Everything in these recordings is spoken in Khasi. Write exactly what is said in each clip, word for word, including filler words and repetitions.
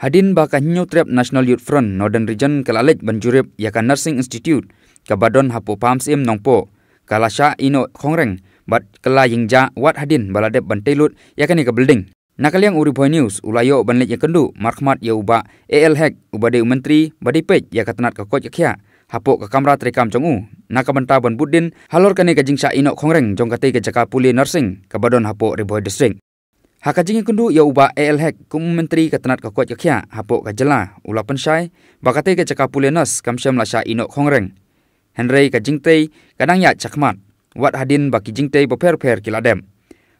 Hadien ba ka Hynñiewtrep National Youth Front Northern Region ka la leit ban jurip ïa ka Nursing Institute kaba don hapoh Pahamsyiem Nongpoh, ka la shah ïehnoh khongreng bad ka la ïingjah wat hadien ba la dep ban tei lut ïa kane ka building. Na ka liang u Ri Bhoi News u la ïoh ban leit ïakynduh markhmat ïa u Bah A L Hek, uba dei u Myntri ba dei peit ïa ka tnat ka koit ka khiah, hapoh ka kamra treikam jong u na ka bynta ban bud dien halor kane ka jingshah ïehnoh khongreng jong katei ka jaka pule nursing kaba don hapoh Ri Bhoi District. Ha ka jingïakynduh ïa u Bah A L Hek kum u Myntri ka tnat ka koit ka khiah hapoh ka jylla, u la pynshai ba katei ka jaka pule nurse kam shym la shah ïehnoh khongreng, hynrei ka jingtei ka dang ïaid shakhmat wat hadien ba ki jingtei bapher bapher ki la dep.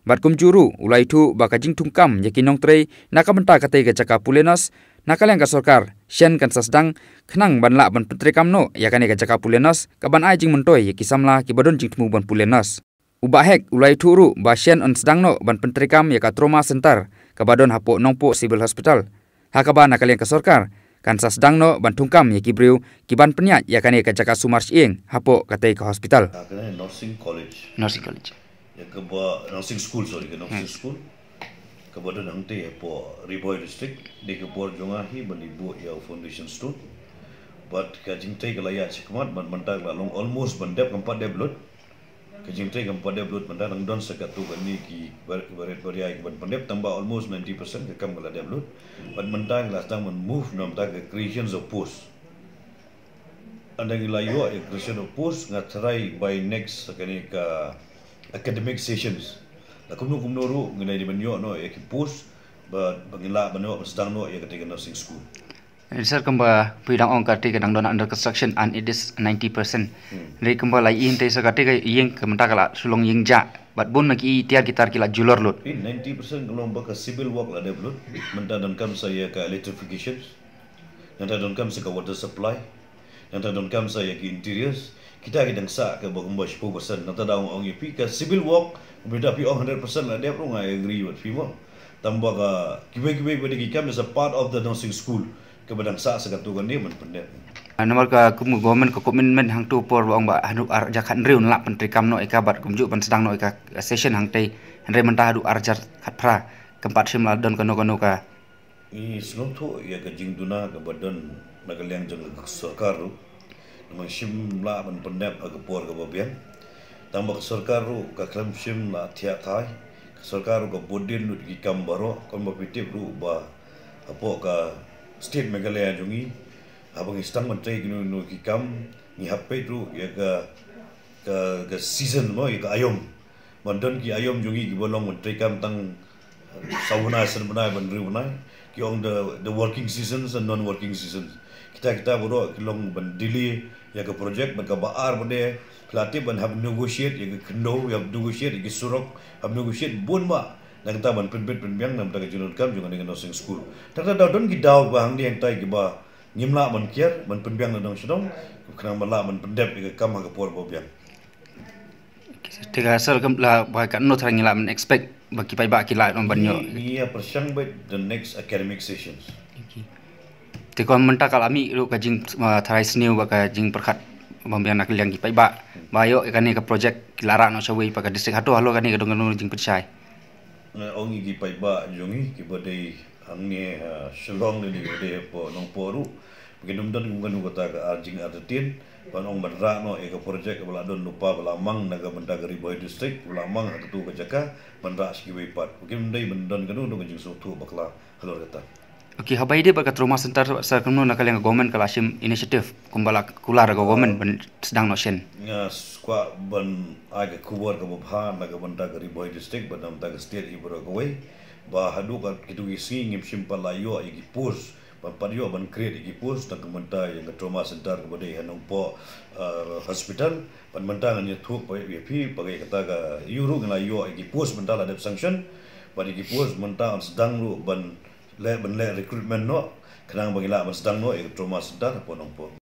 Bad kumjuh ruh u la ïathuh ba ka jingthungkam ïa ki nongtrei na ka bynta katei ka jaka pule nurse na ka liang ka sorkar, shen kan sa sdang khnang ban lah ban pyntreikam noh ïa kane ka jaka pule nurse kaban ai jingmyntoi ïa ki samla kiba don jingthmu ban pule nurse. U Bah Hek u la ïathuh ruh ba shen yn sdang noh ban pyntreikam ïa ka Trauma Center kaba don hapoh Nongpoh Civil Hospital, ha kaba na ka liang ka sorkar kan sa sdang noh ban thungkam ïa ki briew kiban pynïaid ïa kane ka jaka sumar shyieng hapoh katei ka hospital. Ah, kane nursing college. Nursing college. Ïa kaba nursing school, sorry, ka nursing school kaba don hangtei hapoh Ri Bhoi District. Dei ka por jong nga hi ban ïa buh ïa u foundation stone. Bad ka jingtei ka la ïaid shakhmat, bad mynta ka la long almost ban dep, kam pat dep lut. Ka jingtei kam pat dep lut, mynta dang don sa katto katne ki bar-, barit baria kiban pyndep, tang ba almost ninety percent ka kam ka la dep lut. Bad mynta ngi la sdang ban move na bynta ka creation of post. Ynda ngi la ïoh ïa creation of post, nga tharai by next, kane ka academic sessions, la kumno kumno ruh ngi la dei ban ïoh noh ïa ki post ba, ba ngi lah ban ïoh ban sdang noh ïa katei ka nursing school. Eh, sir, kumba phi dang ong, katei ka dang don under construction and it is ninety percent. Hmm. Hynrei kumba la ïohi te sir, katei ka ïing ka mynta ka la shu long ïing jah bad bun na ki tiar ki tar ki la julor lut. Phi, ninety percent ka long ba ka civil work la dep lut. Mynta donkam sa ïa ka electrification. Nangta donkam sa ka water supply. Nangta donkam sa ïa ki interiors. Kita ki dang sah kaba kumba shiphew percent. Nangta da ong ïa phi ka civil work, mynta phi ong hundred percent la dep ruh, nga agree bad phi mo. Tang ba ka kiwei kiwei ba dei ki kam is a part of the nursing school kaba dang sah sa katto katne ban pyndep. Ah, namar ka kum government ka commitment hangto por ba ong ba haduh ar hajar khathynriew yn lah pyntreikam noh ïa ka bad kumjuh ban sdang noh ïa ka session hangtei, hynrei mynta haduh ar hajar khatphra kam pat shym la don kano kano ka Ngi sngewthuh ïa ka jingduna kaba don na ka liang jong ka sorkar ruh. Namar shim lah ban pyndep ha ka por kaba biang. Tang ba ka sorkar ruh ka khlem shim la thiah thai. Ka sorkar ruh ka bud dien lut ki kam baroh, kumba phi tip ruh ba hapoh ka state Meghalaya jong ngi, haba ngi sdang ban trei kino kino ki kam, ngi hap peit ruh ïa ka, ka, ka season mo, ïa ka aïom. Ban don ki aïom jong ngi kiba long ban trei kam tang saw bnai, san bnai, ban hynriew bnai. Ki ong the, the working seasons and non-working seasons. Kita, kita baroh ki long ban delay ïa ka project, bad kaba ar pat de, phi la tip, ban hap negotiate ïa ka khyndew, hap negotiate ïa ki surok, hap negotiate bun bah. Nangta ban pynbit pynbiang na ka bynta ka jingdonkam jong kane ka nursing school. Tang da don ki daw ba hangne hangtai kiba ngim lah ban kiar, ban pynbiang na dong sha dong, khnang ba lah ban pyndep ïa ka kam ha ka por ba biang. Te ka sir, kam lah ba katno tharai ngi lah ban expect ba ki paidbah ki lah ban ïoh? Ngi, ngi ïa pyrshang beit the next academic sessions. Te ka mynta ka la mih ruh ka jing, ah, tharai sniew bad ka jingpyrkhat ba biang na ka liang ki paidbah ba ïoh ïa kane ka project ki la rah noh shawei pat ka district, hato halor kane ka don kano jingpynshai? Nga ong ïa ki paidbah jong ngi kiba dei hangne ha Shillong ne kiba dei hapoh Nongpoh ruh, ba kin ym don kum kano kata ka ar jingartatien ban ong ban rah noh ïa ka project ba la don lypa, ba la mang na ka bynta ka Ri Bhoi District, ba la mang ha kato ka jaka ban rah sha kiwei pat. Ba kin ym dei ban don kano kano ka jingsngewthuh bakla halor kata. Okay, haba ïadei bad ka trauma center, sir, kumno na ka liang ka government ka la shim initiative kumba la kular ka government ban sdang noh shen? Nga kwah ban ai ka khubor kaba bha na ka bynta ka Ri Bhoi District bad na ka bynta ka state hi baroh kawei, ba haduh kato ki sngi ngim shym pat la ïoh ïa ki post, ban pat ïoh ban create ïa ki post na ka bynta ïa ka trauma center kaba dei ha Nongpoh, uh, hospital. Bad mynta ngan ïathuh pat ïa phi, pat ïa kata ka, ïa ruh ngi la ïoh ïa ki post mynta la dep sanction. Bad ïa ki post mynta yn sdang ruh ban leh, ban leh recruitment noh, khnang ba ngi lah ban sdang noh ïa ka trauma center hapoh Nongpoh.